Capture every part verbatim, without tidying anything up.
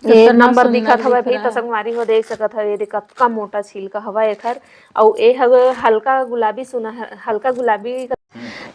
एक नंबर दिखत हवय भाई। त संगवारी हो, देख सकत हव, ये दे कतका मोटा छिलका हवय एखर। अउ ए हवे हल्का गुलाबी सुनहरा, हल्का गुलाबी।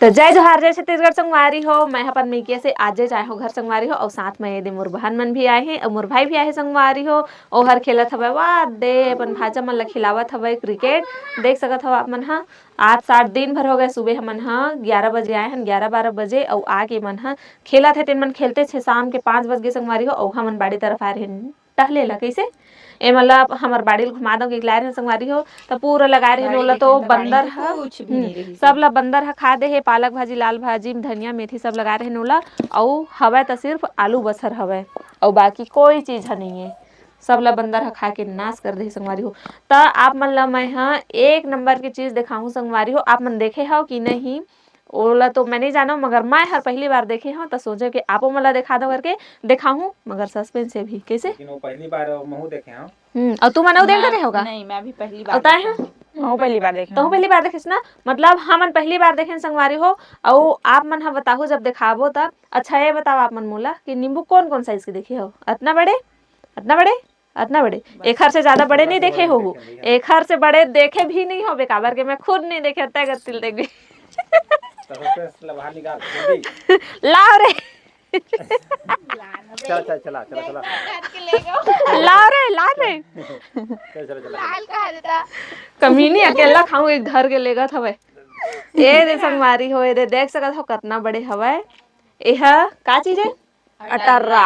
त जय जोहार, जय छत्तीसगढ़ संगवारी हो। मैं अपन मइकिया से आजे आए हो घर संगवारी हो, अउ साथ में ये दे मोर बहन मन भी आए हे अउ मोर भाई भी आए हे संगवारी हो। ओहर खेलत हवय, वाह दे, अपन भांचा मन ला खिलावत हवय क्रिकेट। देख सकत हव आप मन ह, आज सात दिन भर हो गए, सुबह हमन ह ग्यारह बजे आए हन, ग्यारह बारह बजे, अउ आके मन ह खेलत हे। तेन मन खेलते छे शाम के पाँच बज गे संगवारी हो, अउ हमन बाड़ी तरफ आए रहेन टहले ला। कैसे ए मतलब हमर बाड़ी ल घुमा दो के लाए रहेन संगवारी हो, त पूरा लगाए रहेन ओला तो बंदर ह, कुछ भी नहीं रही। सब ला बंदर ह खा दे हे, पालक भाजी, लाल भाजी, धनिया, मेथी सब लगाए रहेन ओला, अउ हवय त सिर्फ आलू बसर हवय, अउ बाकी कोई चीज ह नहीं है। सब ला बंदर ह खा के नाश कर दे संगवारी हो। त आप मन ला मैं ह एक नंबर के चीज देखाहूं संगवारी हो, आप मन देखे हव कि नहीं, ओला तो मैं नहीं जानव, मगर मैं हर पहली बार देखे हव, त सोचे कि आपो मन ला देखा दो करके देखाहूं, मगर सस्पेंस हे भी। कैसे? लेकिन वो पहली बार महू देखे हव। हम्म, अउ तू मन अउ देख डरे होगा? नहीं, मैं भी पहली बार अउ ताए देखे हव? हूँ। महू पहली बार देखे तहु हव। पहली बार देखेस ना, मतलब हमन पहली बार देखेन संगवारी हो। अउ आप मन ह बताहू जब देखाबो त। अच्छा ये बताओ आप मन मोला कि नींबू कौन कौन साइज के देखे हो? अतना बड़े, अतना बड़े, अतना बड़े? बस। एखर से ज्यादा बड़े नहीं देखे हो? एखर से बड़े देखे भी नहीं होबे, काबर के मैं खुद नहीं देखे, तय गतिल देख भी। तो सबसे बाहर निकाल, जल्दी। लाओ रे। चला, चला, चला, चला, चला। लाओ रे, ला रे। चल, चला, चला। कमीनी अकेला खाऊं, एक धर के लेगत हवे। ए दे संगवारी हो, ए दे देख सकत हो कतना बड़े हवय। एहा का चीज है? अटर्रा।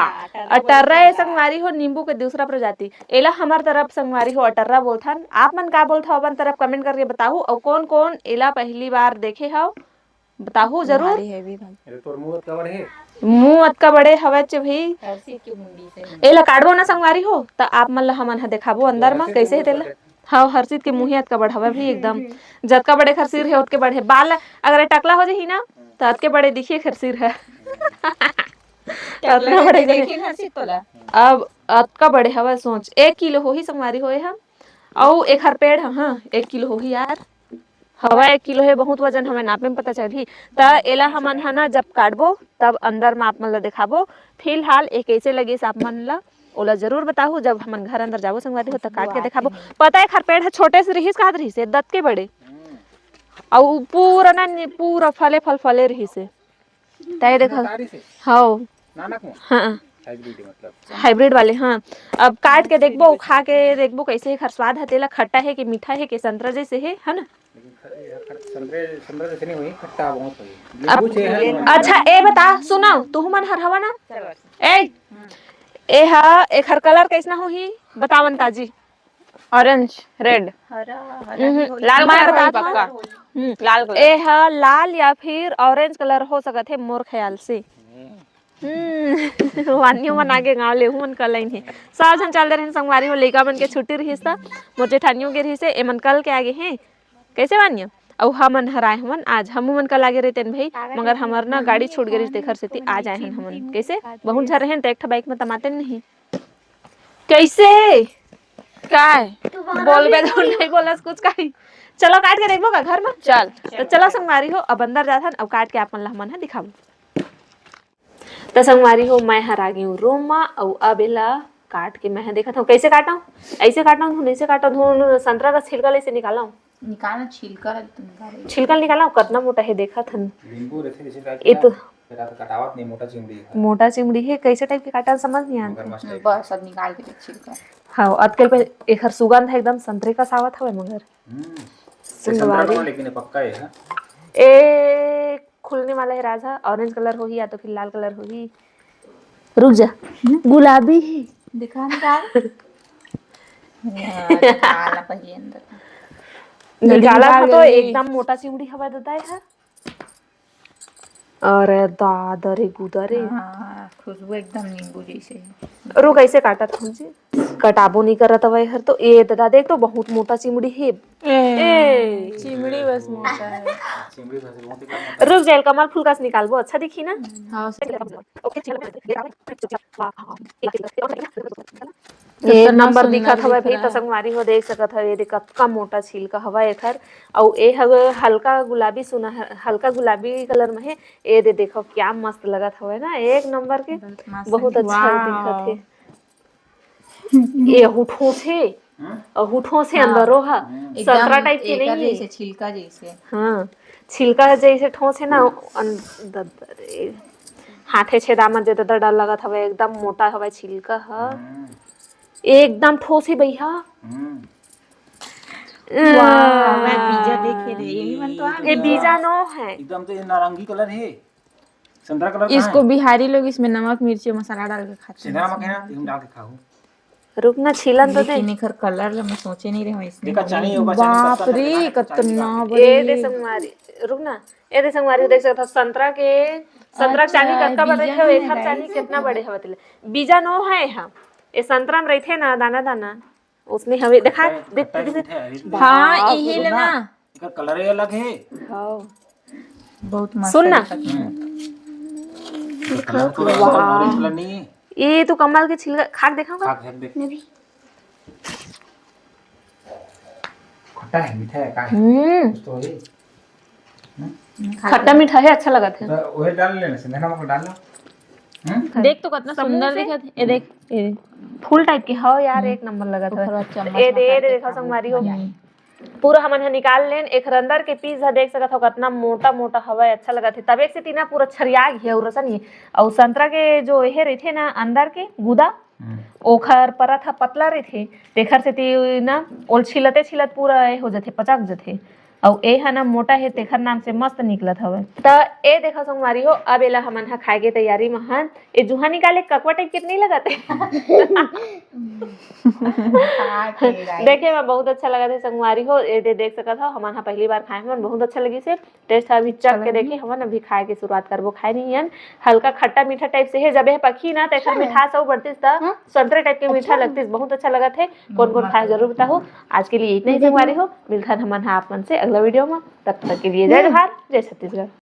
अटर्रा ए संगवारी हो, नींबू के दूसरा प्रजाति। एला हमर तरफ संगवारी हो अटर्रा बोलथन। आप मन का बोलथव अपन तरफ कमेंट करके बताहू। अउ कौन कौन एला पहली बार देखे हव बताहू जरूर। भारी heavy भाई। अरे तोर मुंह अतका बड़े हे। मुंह अतका बड़े हवय चे भाई। हर्षित के मुंडी से। एला काटबो ना संगवारी हो, त आप मन ल हमन ह देखाबो अंदर म कैसे हे तेला। हाँ, हर्षित के मुंह अतका बड़ हवय भाई एकदम। जतका बड़े खरसीर हे ओतके बड़े हे। बाल अगर टकला हो जाही ना, त अतके बड़े दिखिए खरसीर ह। अतना बड़े देखिन हर्षित तोला। अब अतका बड़े हवय सोच, एक किलो होही संगवारी हो ए ह। अउ एखर पेड़ ह, हाँ, एक किलो होही यार। हवा एक किलो हे, बहुत वजन हवे, नापे में पता चलही। त एला हमन ह ना जब काटबो तब अंदर म आप मन ल देखाबो। फिलहाल ए कैसे लगिस आप मन ल ओला जरूर बताहू, जब हमन घर अंदर जाबो संगवारी हो त काट के देखाबो। पता हे एखर पेड़ ह छोटे से रिहिस, कहत रिहिस हे दतके बड़े, अउ पूरा ना नि-, पूरा फले फल फले रिहिस हे। त ये देखा। नाना तारी से? हव। नाना को? हाँ। हाइब्रिड मतलब? हाइब्रिड वाले, हाँ। अब काट के देखबो, खा के देखबो कैसे एखर स्वाद ह, तेला खट्टा हे कि मीठा हे कि संतरा जैसे हे, है ना? लेकिन ख-, ये खट-, संतरे, संतरा जैसे नहीं होही, खट्टा बहुत होही। अब नींबू से है। अच्छा, ए बता, सुनो, तुहू मन हर हवा ना? ए, ए हा, एखर कलर कैसना होही? बतावन ताजी। Orange, red। हरा, हरा हम्म, नहीं होही। लाल मैं colour होही बताता पक्का। हूँ। हम्म, लाल colour। ए हा लाल या फिर orange colour हो सकत हे मोर ख्याल से। हम्म, वानियो मन आगे गाँव ले, उहू मन कल आइन हे। सब झन चल दे रहिन संगवारी हो, लइका मन के छुट्टी रहिस त मोर जेठानियों के रहिस हे, एमन कल के आगे हे। कैसे वानियो? अउ हमन हर आए हमन आज, हमू मन कल आगे रहितेन भाई, मगर हमर ना गाड़ी छूट गे रहिस, तेखर सेती आज आए हन हमन। कैसे? बहुत झन रहेन त एक ठा bike में तमातेन नहीं। कैसे? काय? बोलबे तो नहीं बोलस कुछ काही। चलो काट के देखबो का घर में? चल। तो चलो संगवारी हो, अब अंदर जाथन, अब काट के आप मन ला हमन ह दिखाबो। त संगवारी हो, मैं हर आ गे हूँ room मा, अउ अब एला काट के मैं ह देखत हूँ, कैसे काटव? ऐसे काटव, धुन ऐसे काटव, धुन संतरा का छिलका ले से निकालव। निकाल ना, छिलका ला तो निकाल। छिलका निकालव, कतना मोटा हे देखत हन। नींबू रथे जैसे type ए तो का, तेरा तो कटावत नहीं, मोटा चिमड़ी है। मोटा चिमड़ी हे, कैसे type के काटन समझ नहीं आत। मगरमच्छ type। बस अब निकाल के देख छिलका। हाँ, अतके पे एखर सुगंध है एकदम संतरे का सावत हवे मगर। हम्म। संगवारी। संतरा वाला लेकिन ये पक्का है, हाँ? ए खुलने वाला है राजा, orange colour होही या तो फिर लाल colour होही। रुक जा, गुलाबी है। दिखा निकाल। हाँ, निकाल ना पहले अंदर। निकाला निकाल था तो ले। एकदम मोटा चिमड़ी हवा देता है। अरे दादा रे गुदा रे। हाँ, खुशबू एकदम नींबू जैसे है। रुक, ऐसे काटत हूँ जी। कटाबो नहीं करत हवय हर तो। ए दादा देख तो बहुत मोटा चिमड़ी हे। ए, ए। चिमड़ी बस मोटा है। चिमड़ी बस बहुत ही कम होता है। रुक जाइल, कमल फूल कस निकालबो, अच्छा दिखी ना? हाँ, ओके, चलो। एक नंबर दिखत हवय भाई, त संगवारी हो देख सकत हव, ये देख कतका मोटा छिलका हवय एखर। अउ ए हवे हल्का गुलाबी सुनहरा, हल्का गुलाबी colour में हे। ए दे देखो क्या मस्त लगत हवय ना, एक नंबर के। बहुत मस्त। बहुत अच्छा दिखत हे। ये हुठों से, हम्म? और हुठों से हाँ। अंदर वो हा, हम्म। संतरा एकदम टाइप के एकर नहीं है। जैसे, छिलका जैसे। हाँ, छिलका जैसे ठोस है ना, अन-, द-, द-, ए, हाथे छेदा म जे ददा डर लगत हवे, एकदम मोटा हवे छिलका ह। हम्म। एकदम ठोस है भैया। हम्म। वाह, मैं बीजा देखे रहे, यही मन तो आ ये गया। बीजा नो है। एकदम तो ये नारंगी कलर है, संतरा कलर कहाँ इसको है? बिहारी लोग इसमें नमक, मिर्ची और मसाला डाल के खाते हैं। सीधा नमक है ना, एकदम डाल के खाओ। रुक ना, छीलन तो दे। लेकिन एकर कलर ला मैं सोचे नहीं रहे इसने। देखा, चानी होगा, चानी बाप सस्ता रे, मिलता है, चानी कतना का। बड़ी। ए दे संगवारी, रुक ना। ए दे संगवारी, देख सकत हो, संतरा के, संतरा अच्छा, चानी कतका बड़े बीजा हवे, है एखर ना, चानी guys। कितना बड़े हवे तेला। बीजा नो है हम। ए संतरा में रहिथे ना, दाना दाना। उसने हवे, देखा, खट्टा, देख, खट्टा देख, मीठा है, देख। हाँ, बाप यही रे। लेना। एकर कलर ही अलग है। हाँ। बहुत मस्त सुन ना। है। हम्म। कलर तो वाह। ऑरेंज कलर नहीं है। ये तो कमल के छिलका खा के देखा होगा। खा के देख। खट्टा है, मीठा है, का है? हम्म। कुछ तो है। खट्टा मीठा है, अच्छा लगत है। तो वही डाल लेना, संध्या नमक डाल लो। हम्म? देख तो कितना समूह सुंदर से दिखत है। ये देख, ये देख। फूल टाइप के हो यार, हम्म। एक नंबर लगत है। ऊपर चम्मच ए दे, ए दे, देखा संगवारी हो। हम्म। पूरा हमन ह निकाल लेन, एखर अंदर के पीस ह देख सकत हो, कितना मोटा मोटा हवय, अच्छा लगत हे। तब एक से तीना पूरा छरिया गया और रसन ये, और संतरा के जो एहे रहिथे ना अंदर के गुदा, हम्म। ओखर परत ह पतला रहिथे, तेखर सेती ना ओल छिलते छिलत पूरा ए हो जथे, पचक जथे। अउ ए ह ना मोटा हे, तेखर नाम से मस्त निकलत हवय। त ए देखा संगवारी हो, अब एला हमन ह खाए के तैयारी म हन। ए जुहा निकाले ककवा टाइप के नहीं लगत हे? देखे में बहुत अच्छा लगत हे संगवारी हो। ए दे देख सकत हो, हमन ह पहली बार खाए हन, बहुत अच्छा लगिस हे। टेस्ट ह अभी चख के देखे हमन, अभी खाए के शुरुआत करबो। खाए नहीं हन, हल्का खट्टा मीठा टाइप से हे। जब ए पकही ना, त एखर मिठास अउ बढ़तिस, त संतरे टाइप के मीठा लगतिस, बहुत अच्छा लगत हे। कोन कोन खाए जरूर बताहू। आज के लिए इतना ही संगवारी हो, मिलथन हमन ह आप मन से अगला वीडियो में। तब तक के लिए जय जोहार, जय छत्तीसगढ़।